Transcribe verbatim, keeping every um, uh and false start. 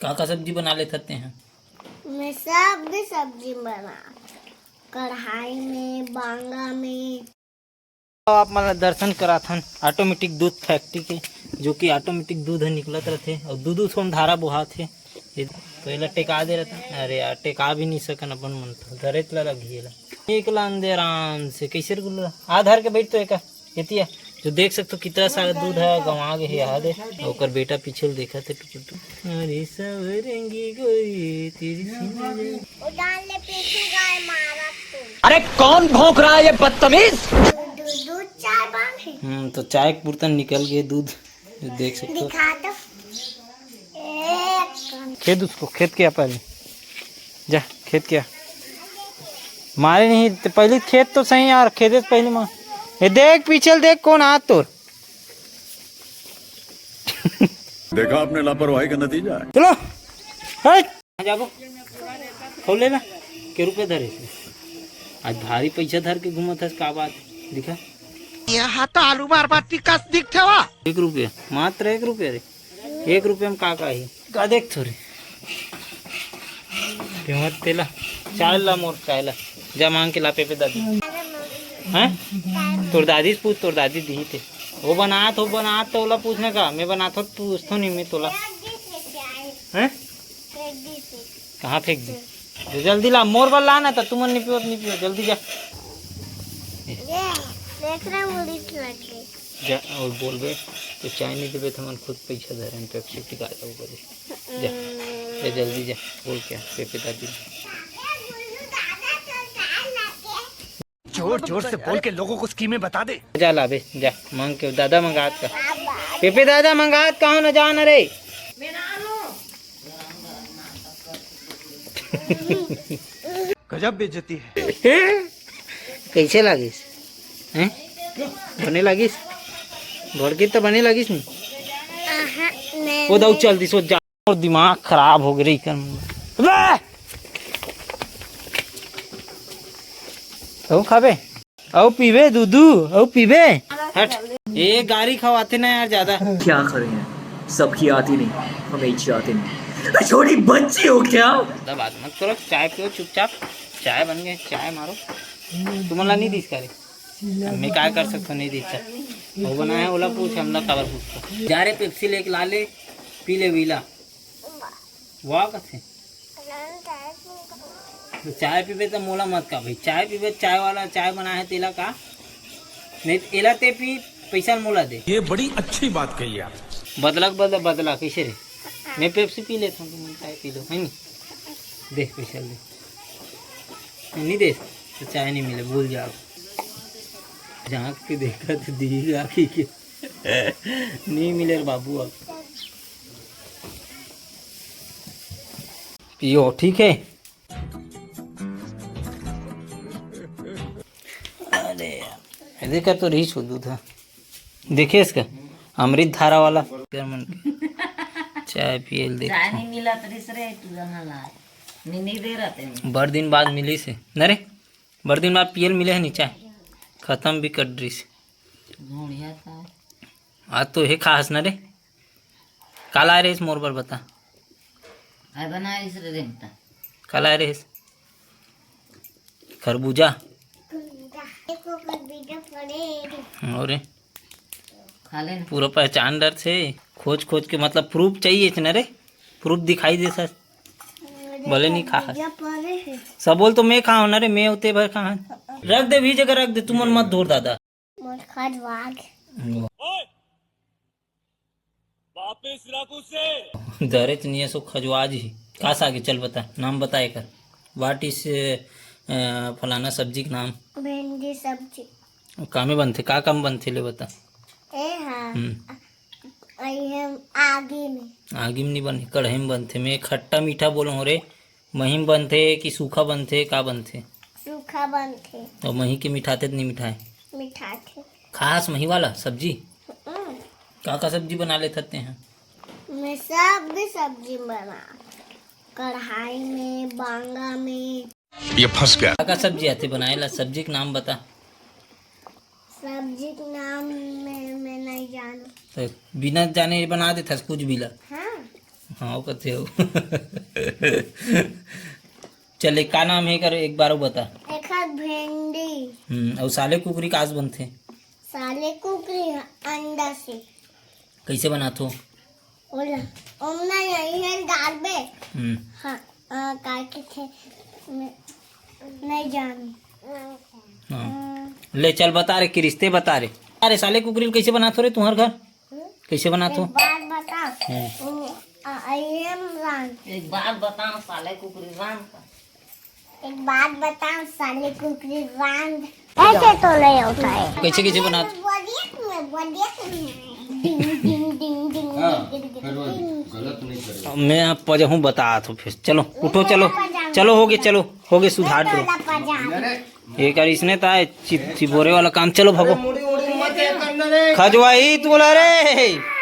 का का सब्जी बना लेथस तेहा? मैं सब भी सब्जी बना, कढ़ाई में, बांगा में। आप मन ला दर्शन कराथन ऑटोमेटिक दूध फैक्ट्री के, जो कि ऑटोमेटिक दूध ह निकलत रथे अउ दू दू ठन धारा बोहात हे। ये तो एला टेका दे रहता। अरे यार, टेका भी नहीं सकन अपन मन, तो धरेच ला लगही एला। एक लान दे आराम से, कैसे रे गुल्लू? आ धर के बैठ तो एका, एतिया। जो देख सकथो कितना सारा दूध है, गंवा गे हे, यहाँ दे। ओकर बेटा पीछे ले देखत हे टुकुर टुकुर। अरे सवरंगी गोरी तेरी सीना। उड़ान ले पीछू गाय मारा तू। अरे कौन भौंक रहा है ये बदतमीज? दूध, दूध चाय बन है। हम्म, तो चाय के पुरतन निकल गए दूध, जो देख सकते हो। दिखा दो। एक। खेद उसको, खेद क्या पहले? जा, खेद क्या? मारे नहीं, तो पहले खेद तो सही यार, खेदे से पहले मार। ये देख, पीछे देख, कौन हाथ तोड़। देखा आपने लापरवाही का नतीजा है। चलो, हट। कहाँ जाबो? खोले ना। के रुपये धरे इसमें? आज भारी पैसा धर के घूमत हस, का बात? दिखा। यहाँ तो आलू बार बार टिकस दिखथे वा। एक रुपया, मात्र एक रुपया रे। एक रुपया में का का ही? का देख थोड़ी। कीमत तेला। चाय ला मोर, चाय ला। जा मांग के ला पेपे दादी। हैं? तोर दादी से पूछ, तोर दादी दिही ते। वो बनात हो, बनात तो ओला पूछना का? मैं बनात हो, पूछतो नहीं मैं तोला। हैं? कहाँ फेंक दी? तो जल्दी ला, मोर बर ला ना, त तुमन नहीं पियो, नहीं पियो, जल्दी जा। ये, देख रहा, मुड़ी लग गई। जा, और बोलबे, तो चाय नहीं देबे, तो हमन खुद पैसा धरे, पेप्सी टिका जाओ बोले। जा, जा जल्दी जा, बोल क्या, पेपे दादी। जोर जोर से बोल के लोगों को स्कीमें बता दे। जा लाबे, जा, मांग के, दादा मंगात का। पेपे दादा मंगात का हो ना, जा ना रे। गजब बेइज्जती है। कैसे लागिस? हैं? बने लागिस? भड़की तो बने लागिस नहीं? आहा, नहीं, वो दाऊ नहीं। चल दिस, वो जा। और दिमाग खराब हो गए कर। बे! अउ खाबे? अउ पीबे दूधू? अउ पीबे? हट। ये गारी खवाथे ना यार ज्यादा। क्या करें, सबकी आती नहीं, हमें ही आती नहीं। मैं छोटी बच्ची हूँ क्या? ज्यादा बात मत करो, चाय पियो चुपचाप। चाय बन गए, चाय मारो। तुमन ला नहीं दिस का रे? मैं काय कर सकता, नहीं दिस। वो बनाए, ओला पूछ, हमला काबर पूछता? जा रे, पेप्सी लेके ला ले, पी ले वीला। वाह कथे। तो चाय पीबे त मोला मत का भाई, चाय पीबे, चाय वाला चाय बनाए हे तेला का? नहीं त एला ते पी, पैसा मोला दे। ये बड़ी अच्छी बात कही आप। बदला के बदला, बदला कैसे रे? मैं पेप्सी पी लेता हूँ, तुम चाय पी लो, है नहीं? दे पैसा दे। नहीं दे तो चाय नहीं मिले, भूल जाओ। झांक के देखा तो दी आखी के। नहीं मिले रे बाबू अब। पियो, ठीक है। अरे यार, देखा तो रही छो दूध है। देखे इसका अमृत धारा वाला। यार मन के चाय पिए ले देख। चाय नहीं मिला तो रिस रे, तू यहाँ ला। नहीं, नहीं दे रहा तेरे। बड़ दिन बाद मिली से। न रे, बड़ दिन बाद पियल मिले है नी चाय। खत्म भी कर रिस। घोड़िया का। आज तो हे खास न रे। काला आए रहिस मोर बर बता। आए बनाइस रे रेंगता। काला आए रहिस? खरबूजा। खरबूजा। एको खरबूजा पड़े रे। और रे? खा ले ना। पूरा पहचान डर से खोज खोज के, मतलब प्रूफ चाहिए थे ना रे, प्रूफ दिखाई दे सर। अरे भले नहीं खा। खरबूजा पड़े है। सब बोल तो मैं खाऊं ना रे, मैं उते भर खाऊं। रख दे भी जगह रख दे, तुमन मत धोर दादा। मोर खजवाग। वाह। वापिस रख उसे। दरेच नियस वो खजवाज ही। का साग हे? चल बता, नाम बता एकर। What is, अ, फलाना सब्जी के नाम? भिंडी सब्जी। कामे बनथे? का काम बनथे ले बता? ए हाँ। हम्म। अइहे आगी में। आगी में नहीं बने, कढ़ाई में बनथे। मैं खट्टा मीठा बोलो हो रे। मही में बनथे कि सूखा बनथे, का बनथे? सूखा बनथे। और मही के मिठाथे त नहीं मिठाए? मिठाथे। खास मही वाला सब्जी? हम्म। का का सब्जी बना लेथस तेहा? मैं सब भी सब्जी बना, कढ़ाई में, बांगा में। ये फंस गया। का का सब्जी आथे बनाए ला? सब्जी के नाम बता। सब्जी के नाम मैं, मैं नहीं जानू। तो बिना जाने बना देथस कुछ भी ला। हाँ। हाँ, वो कथे हो। चल, एक का नाम हे कर, एक बार वो बता। एक हाथ भेंडी। हम्म, अउ साले कुकरी कास बनथे? साले कुकरी ह-, अंडा से। कैसे बनाथो? ओला, ओमना यही है डालबे। हम्म। हाँ, आ, का के थे, मैं नहीं जानू। हाँ। ले चल बता रे, किरिस्ते बता रे। अरे साले कुकरी ल कैसे बनाथो रे तुम्हार घर? हम्म? कैसे बनाथो? एक बात बता। हम्म। आ, आई एम राम। एक बात बता साले कुकरी राम का। एक बात बता साले कुकरी राम। ऐसे तो नहीं होता है। कैसे, कैसे बनाथो? बोलिए तुम्हें, बोलिए तुम्हें। डिंग, डिंग, डिंग, डिंग, हाँ, डिंग, डिंग, फिर वो डिंग। गलत नहीं करेगा। मैं आप पजहूँ बता तो फिर। चलो, उठो, चलो। चलो, हो गए, चलो। हो गए, सुधार दो। दादा पजा। अरे, एक बार इसने तो आए चि-, चिबोरे वाला काम। चलो, भागो। मुड़ी, मुड़ी मत करना रे। खजवाई तू बोला रे।